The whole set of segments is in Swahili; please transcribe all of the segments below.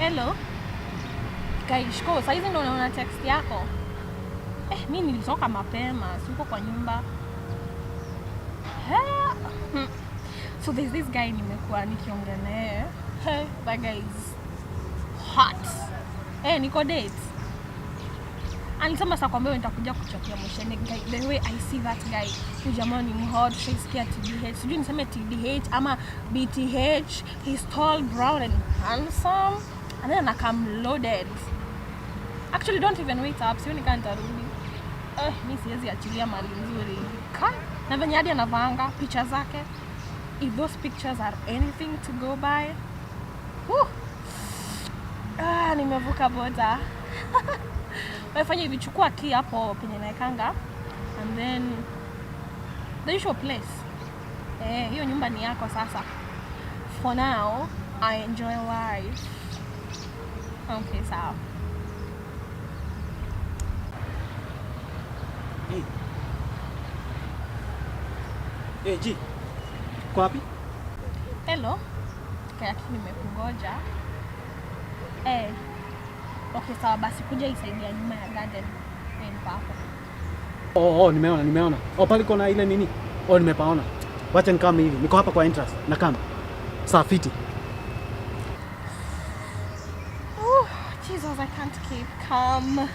Hello. Kaishko, saizi ndo naona text yako. Mi nilitoka mapema, siko kwa nyumba. Eh, So there's this guy nimekuwa nikiongea naye. Hey, that guy is hot. Niko date. Alisema sasa kwambia nitakuja kuchapia moshene guy. The way I see that guy, huyu jamaa ni mhot, shaisikia TDH. Sijui niseme TDH ama BTH. He's tall, brown and handsome. And then anakam loaded. Actually don't even wait up, sioni kama nitarudi. Mi siwezi achilia mali nzuri. Ka na venye hadi anavaanga picha zake. If those pictures are anything to go by. Whew. Ah, nimevuka boda. Wafanya hivi, chukua key hapo penye naekanga and then the usual place. Hiyo nyumba ni yako sasa. For now, I enjoy life. Okay, sawa. Hey. Hey, G. Uko wapi? Hello. Kayaki nimekungoja. Okay, sawa basi kuja isaidia nyuma ya garden. Niko hapo. Oh, nimeona, nimeona. Oh, pale kuna ile nini? Oh, nimepaona. Wacha nikame hivi. Niko hapa kwa entrance. Na kama. Sawa fiti. Oh, Jesus, I can't keep calm. And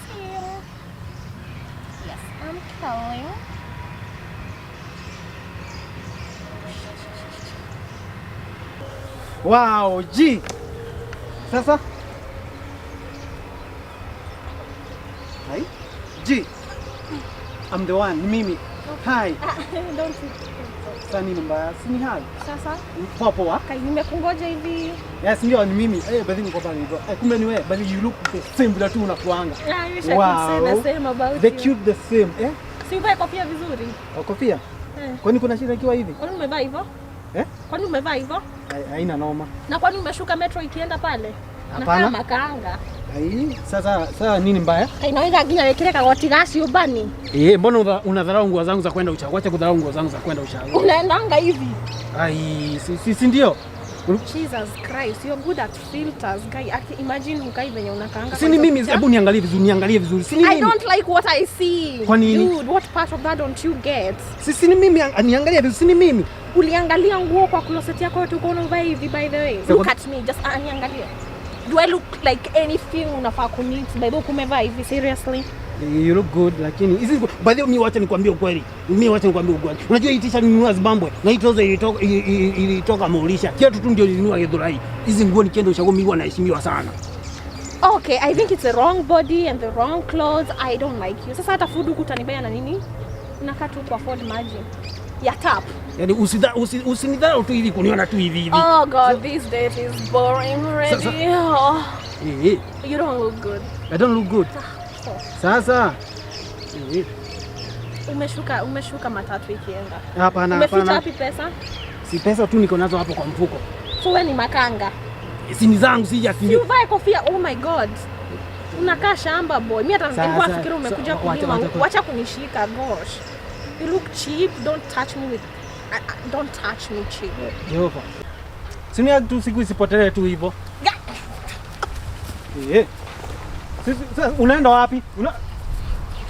see. Yes, I'm calling. Wow, G. Sasa? Hi. G. I'm the one, ni mimi. Hi. Don't. Sasa nini mbaya? Si ni hi. Sasa, Poa poa. kai nimekungoja hivi. Yes, ndio ni mimi. Basi niko pale hivyo. Kumbe ni wewe. But you look the same vile tu unakuanga. I wish I could say the same about The you. cute the same. Si uvae kofia vizuri? Oh, kofia? Kwani kuna shida ikiwa hivi? Kwani umevaa hivyo? Eh? Kwani umevaa hivyo? Haina noma. Na kwani umeshuka metro ikienda pale? Hapana. Na makaanga. Ai, sasa nini mbaya? Kainaweza nginya wekire kagoti ga ciũmbani. Mbona unadharau nguo zangu za kwenda ushago? Acha kudharau nguo zangu za kwenda ushago. Unaendanga hivi. Ai, si ndio? Jesus Christ, you're good at filters, guy. Aki, imagine ukai venye unakaanga. Si ni mimi, hebu niangalie vizuri, niangalie vizuri. Si ni I mimi. don't like what I see. Kwa nini? Dude, what part of that don't you get? Si ni mimi, niangalie vizuri, si ni mimi. Uliangalia nguo kwa closet yako yote ukaona uvae hivi by the way. Look at me, just niangalie. Do I look like anything unafaa kunit? By the way, kumevaa hivi seriously? You look good lakini hizi by the way, mimi wacha nikwambie ukweli. Mimi wacha nikwambie ukweli. Unajua hii t-shirt nilinunua Zimbabwe na hii trouser ilitoka Mauritius. Kiatu tu ndio nilinunua Githurai. Hizi nguo nikienda ushago mimi huwa naheshimiwa sana. Okay, I think it's the wrong body and the wrong clothes. I don't like you. Sasa hata food huku utanibaya na nini? Unakaa tu kwa afford maji ya tap. Yaani usinidharau tu hivi kuniona tu hivi hivi. Oh God, this date is boring already. Oh, you don't look good. I don't look good. So, Sasa umeshuka matatu ikienda. Hapana, Umeficha hapana. wapi pesa? Si pesa tu niko nazo hapo kwa mfuko. So wewe ni makanga. Si ni zangu, si ya Si uvae kofia. Oh my God. Unakaa shamba boy. Mimi hata nilikuwa nafikiri umekuja kulima. Wacha kunishika gosh. You look cheap. Don't touch me with don't touch me cheap. Jehova. Si ni tu siku isipotelee tu hivyo. Sasa unaenda wapi?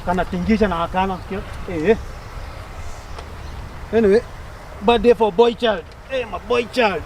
Kana tingisha na akana. Anyway, birthday for boy child. My boy child.